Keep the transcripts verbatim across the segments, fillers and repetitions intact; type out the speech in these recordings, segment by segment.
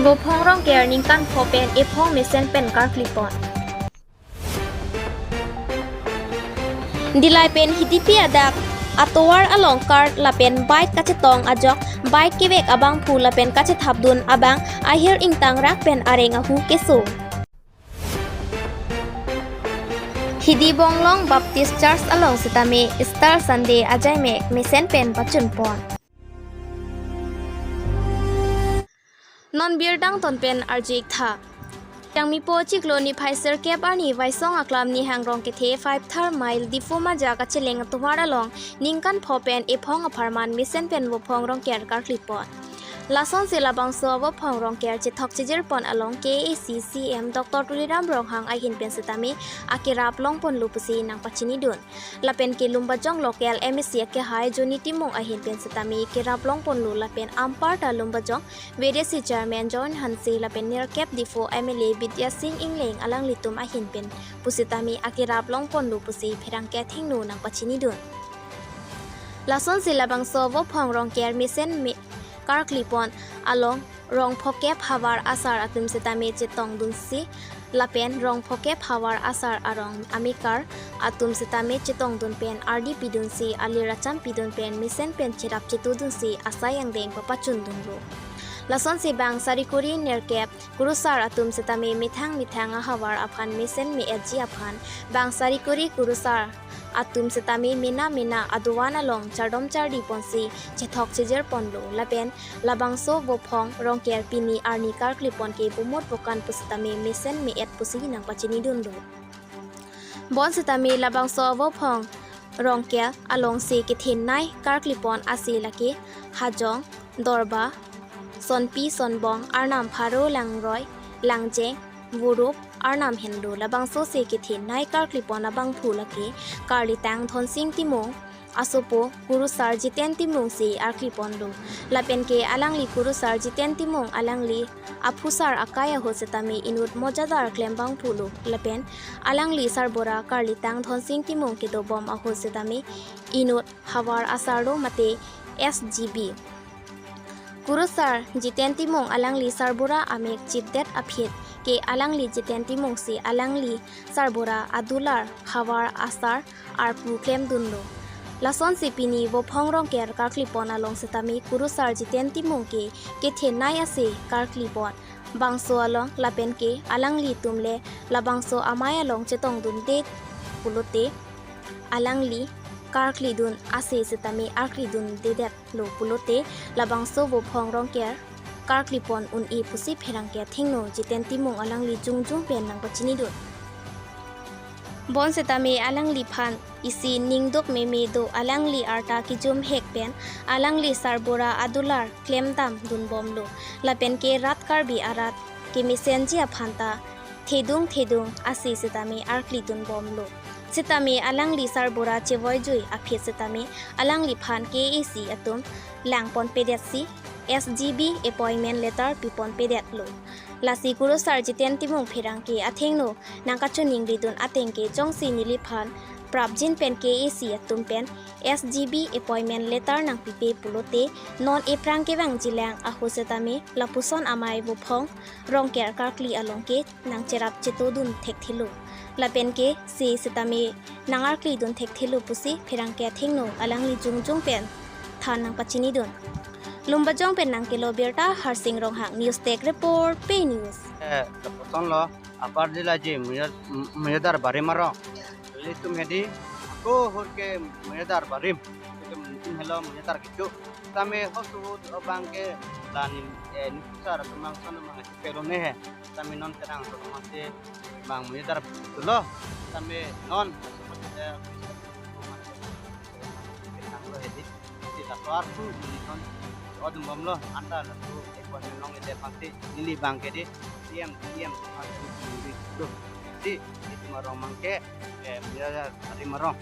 Vophong Rongker ningkan pho pen ephong mesen pen karkli pon. Dillai pen Hidipi adak atovar along cart lapen bike kachetong ajok bike kevek abangphu lapen kachethapdun abang ahir ingtang rak pen areng ahu keso. Hidi Bonglong Baptist Church along sitame Easter Sunday ajaimek mesen pen pachun pon. Non birta angton pen arju-ik tha. Tangmi po chiklo niphai sirkep arni Waisong Aklam Nihang Rong kethe five third mile Diphu Maja kacheleng atovar along ningkan pho pen ephong apharman mesen pen Vophong Rongker karkli pon. Lasonsi labangso Vophong Rongker chethok chejir pon along K A A C C E M Doctor Tuliram Ronghang ahin pen sitame akerap long ponlo pusi nangpachinidun. Lapen ke Lumbajong local M A C akehai Johnny Timung ahin pen sitame kerap long ponlo lapen anparta Lumbajong V D C chairman John Hanse lapen nerkep Diphu M L A Bidya Sing Engleng alanglitum ahin pen pusitame akerap long ponlo pusi pherangke athengno nangpachinidun. Lasonsi labangso Vophong Rongker mesen me karkli pon along rong phokep havar asar atum sitame chetongdunsi lapen rong phokep havar asar arong amekar atum sitame chetongdun pen ardi pidunsi alir acham pidun pen mesen pen cherap chetudunsi asai angdeng papachundunlo. Lasonsi bang sarikuri nerkep kurusar atum sitame methang methang ahavar aphan mesen me-etji aphan bang sarikuri kurusar atum sitame mena mena adovan along chardom chardi ponsi chethok chejir ponlo lapen labangso Vophong Rongker pini arni karkli pon ke bumut bokan pusitame mesen me-et pusi nangpachinidunlo. Bonsitame labangso Vophong Rongker alongsi kethenei karkli pon ase lake Hajong, Dorba, Sonpi, Sonbong, Arnam, Pharo, Langroi, Langjeng, Vurup, Arnam henlo. Labangso si kethenei karkli pon abangphu lake Karlitang Dhonsing Timung, asopo kurusar Jiten Timung si arkli ponlo. Lapen ke alangli kurusar Jiten Timung alangli aphusar akai ahut sitame inut mojadar klem bangphulo. Lapen alangli sarbura Karlitang Dhonsing Timung kedobom ahut sitame inut havar asarlo mate S G B. Kurusar Jiten Timung alangli sarbura amek chipdet aphi ke alangli Jiten Timung si alangli sarbura adular havar asar arpu klemdunlo. Lasonsi pini Vophong Rongker karkli pon along sitame kurusar Jiten Timung ke kethenei ase karkli pon. Bangso along lapen ke alanglitum le labangso amei along chetongdunde pulote alangli karklidun ase sitame arklidundedetlo pulote labangso Vophong Rongker karkli pon un-e pusi pherangke athengno Jiten Timung alangli jongjong pen nangpachinidun. Bonsitame alangliphan isi ningduk meme do, alangli arta kejum hek pen alangli sarbura adular klemdamdunbomlo. Lapen ke rat Karbi arat kemesenji aphanta thedung thedung ase sitame arklidunbomlo. Sitame alangli sarbura chevoijui aphi sitame alangliphan K A A C atum langponpedetsi S G B appointment letter piponpedetlo. Lasi kurusar Jiten Timung pherangke athengno nangkachiningridun ateng ke jongsi neliphan prapjin pen K A A C atum pen S G B appointment letter nangpipe pulote non ephrang kevangjilang ahut sitame lapuson amei Vophong Rongker karkli along ke nangcherap chetodun thekthelo. Lapen ke si sitame nangarklidun thekthelo pusi pherangke athengno alangli jongjong pen than nangpachinidun. Lumbajong pen nangkelo birta Harsing Ronghang, News Desk Report, Pei News. Eh, lapuson lo, apar jila ji, mujadar barim arong. Ilitum hedi, ako hur ke mujadar barim. Ilitum helo mujadar kecho. Tame hosuhut abang ke lanin, eh, nipusar kemang sana mang chipelo ne he. Tame non terang so mate bang mujadar tulo. Tame non, eh, Nang lo hedi, si la tuar tu, ni ton, odum bom lo, anta lo tu, ekwan nong ide pasti, neli bang ke di, diam, diam, pasti neli tu. Si, itu marong mangke, eh, mira hari marong.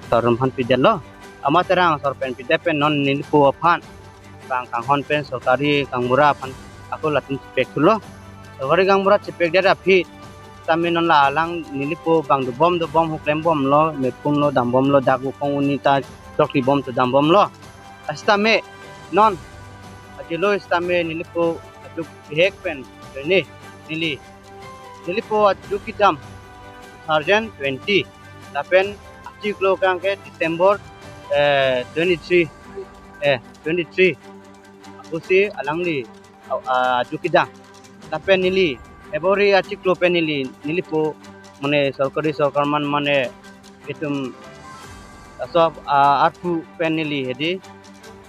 Torum han pidetlo, ama terang sor pen pidet pen non neli po aphan. Bang kanghon pen sorkari kangbura aphan ako latum chipek thulo. Sorkari kangbura chipekdet aphi tame non la alang neli po bang dobom dobom hu klembomlo, mepun lo, dambomlo, dak ukong uni ta chokli bom tu dambomlo. Asitame non jelo sitame nelipo ajuk bihek pen joine neli, nelipo ajuk kedam two thousand twenty lapen achiklo kang ke December, eh, twenty-three, eh, twenty-three pusi alangli, ah, ajuk kedam. Lapen neli February achiklo pen neli, nelipo mane sorkari sorkar man mane itum asap, ah, arpu pen neli hedi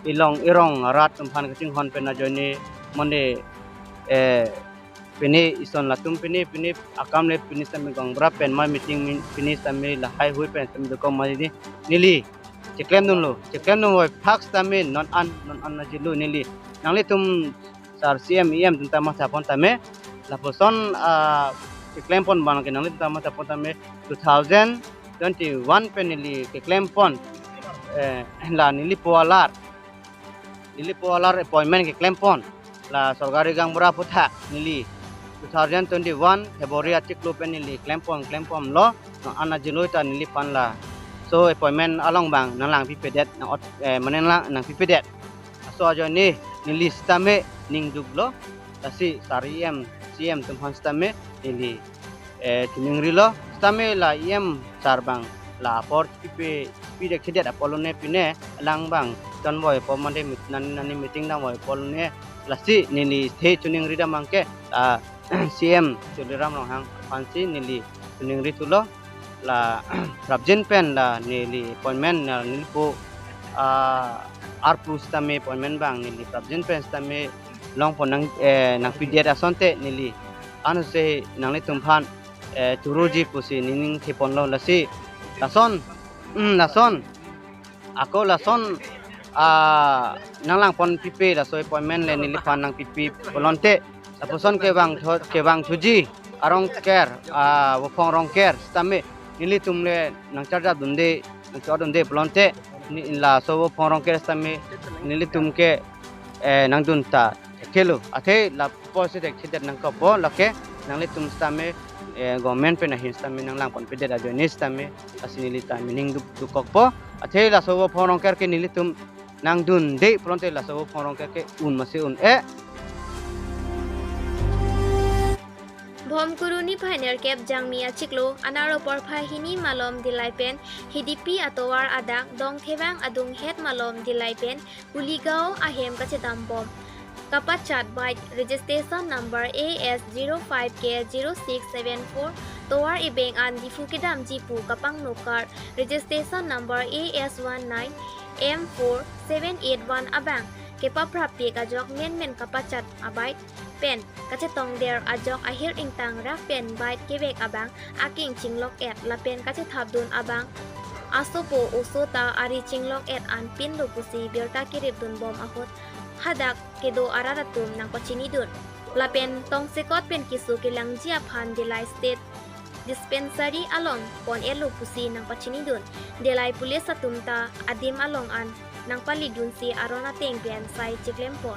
ilong irong arat atum aphan kachinghon pen ajoine mane, eh, pine ison latum pine, pine akam le pine sitame gaonbura pen ma meeting min-, pine sitame lahai hui pen sitame dokok ma neli, neli cheklemdunlo, cheklemdun voi phak sitame non an, non an ajelo neli. Nanglitum sar C M, E M atum ta mathapon tame, lapuson, ah, keklempon abang ke nanglitum ta mathapon tame two thousand twenty-one pen neli keklempon, eh, la nelipo alar, nelipo alar appointment keklempon la sorkari gaonbura aputhak neli two thousand twenty-one February achiklo pen neli klempon, klempon lo, non an ajelo ta neliphan laso appointment along abang nanglangpipedet, nang ot, eh, mane nang, nangpipedet. Laso ajoine neli sitame ningduklo, lasi sar E M, C M atum aphan sitame neli, eh, chiningrilo, sitame la E M sar abang la apor pipe, pidek chidet apor lone pine alang abang chonvoi apor mane mit-, nani, nani meeting damvoi apor lone, lasi neli the chiningri dam abang ke, ah, C M Tuliram Ronghang aphansi neli chiningri thulo, la prapjin pen la neli appointment, la nelipo, ah, arpu sitame appointment abang neli prapjin pen sitame longpon nang, eh, nangpidet asonte neli anose nanglitum aphan, eh, churuji pusi nening theponlo, lasi lason, mm, lason ako lason, ah, nanglangponpipe laso appointment le neliphan nangpipe pulote, lapuson kevang tho-, kevangthuji arongker, ah, Vophong Rongker sitame nelitum le nangcharjapdunde, nangchodunde pulote, ne-, laso Vophong Rongker sitame nelitum ke, eh, nangdun ta thekthe lo. Athe lapusi thekthedet nangkokpo, lake nanglitum sitame, eh, government pen ahin sitame nanglangponpedet ajoine sitame, lasi neli ta mening duk, duk kokpo. Athe laso Vophong Rongker ke nelitum nangdunde pulote laso Vophong Rongker ke un masi un-e. Bhomkuru niphai nerkep Jangmi achiklo anaro porphai hini malom Dillai pen Hidipi atovar adak Dongthevang adunghet malom Dillai pen Kuligao ahem kachedambom kapachat bike registration number A S zero five K zero six seven four tovar ebeng an Diphu kedamji pu kapangno card registration number A S one nine M four seven eight one abang kepaprapik ajok menmen kapachat abike pen kachetongder ajok ahir ingtang rak pen bike kevek abang aking chinglok-et lapen kachethapdun abang asopo oso ta ari chinglok-et anpinlo pusi birta keripdunbom ahut hadak kedo arat atum nangpachinidun. Lapen tongsekot pen keso kelangji aphan Dillai State Dispensary along pon-etlo pusi nangpachinidun. Dillai Police atum ta adim along an nangpalidunsi aron ateng pen sai cheklempon.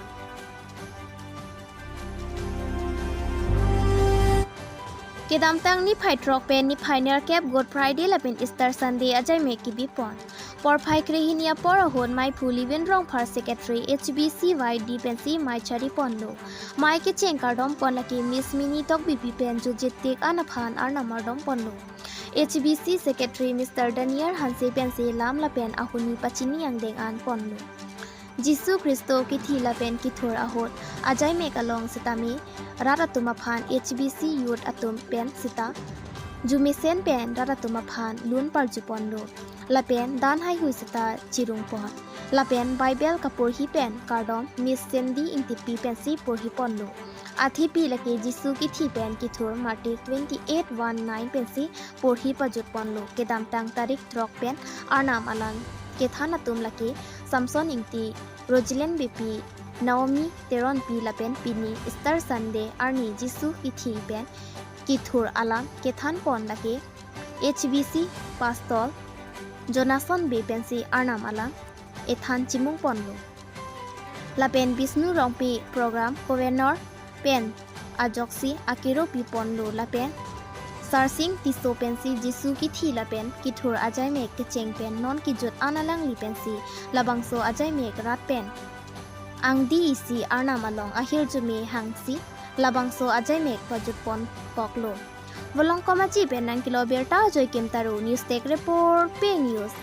Kedamtang niphai throk pen niphai nerkep Good Friday lapen Easter Sunday ajaimek kebipon. Porphai krehini apor ahut Maiphu Liwin Rongphar Secretary H B C Y D pensi mei chariponlo. Mei kecheng kardompon lake Miss Mini Tokbipi pen jutjit tik an aphan arnam ardomponlo. H B C Secretary Mister Daniel Hanse pensi lam lapen ahuni pachini angdeng anponlo. Jisu Khristo kithi lapen kithur ahut ajaimek along sitame rat atum aphan H B C youth atum pen sita jumesen pen rat atum aphan lun parjuponlo. Lapen dan haihui sita chirungpon. Lapen Bible kaporhi pen kardom Miss Sandy Ingtipi pensi porhiponlo. Athepi lake Jisu kithi pen kithur Mati twenty-eight one nine pensi porhi pajutponlo. Kedamtang tarik throk pen arnam alam kethan atum lake Samson Ingti, Rojilin Beypi, Naomi Teronpi lapen pini Easter Sunday arni Jisu kithi pen kithur alam kethanpon lake H B C Pastor Jonathan Bey pensi arnam alam ethan chimungponlo. Lapen Bishnu Rongpi program convener pen ajoksi akero piponlo lapen Sarsing Tisso pensi Jisu kithi lapen kithur ajaimek kecheng pen non kejut an alangli pensi labangso ajaimek rat pen ang D E C Arnam along ahirjume hangsi labangso ajaimek pajutpon koklo. Volongkom Achi pen nangkelo birta Joikim Taro, News Desk Report, Pei News.